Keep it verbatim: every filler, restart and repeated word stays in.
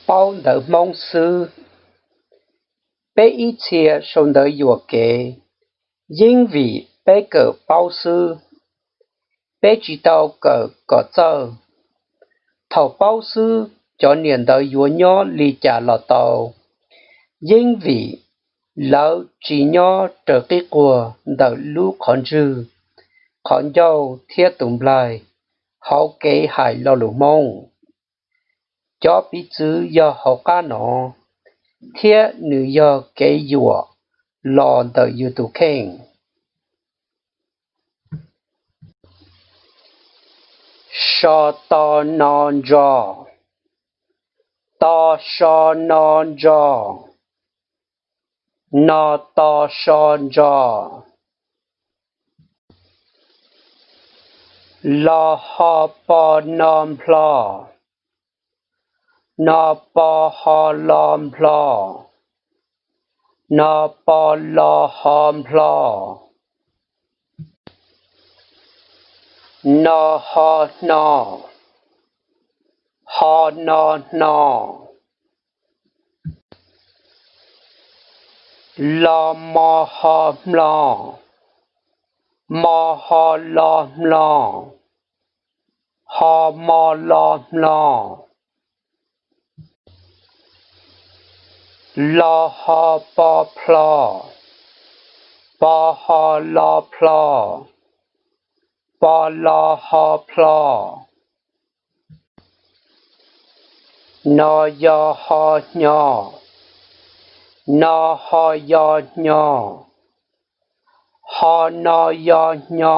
Paub ntawv Hmoob xwb. Peb ib txhia sau ntawv yuam kev, yeeb vim peb kawm paub xwb. Peb tsis tau kawm kom txawj. Thaum paub xwb, cov niam ntawv yuav nyob li cas los tau, yeeb vim lawv tsis nyob raws qib quag ntawm lub qhov ntswg, qhov ncauj thiab tus nplaig hauv kev hais lo lus Hmoob. Cov piv txwv yog hauv qab no, thiab nws yog kev yuam los ntawm yus tus kheej. So to no ntso. To so no ntso. No to so ntso. Lo ho po no nplho. No po ho lo nplho. No po lo ho nplho. No ho hno. Ho no hno. Lo mo ho hmlo. Mo ho lo hmlo. Ho mo lo hmlo. Lo ho po plho. Po ho lo plho. Po lo ho plho. No yo ho hnyo. No ho yo hnyo. Ho no yo hnyo.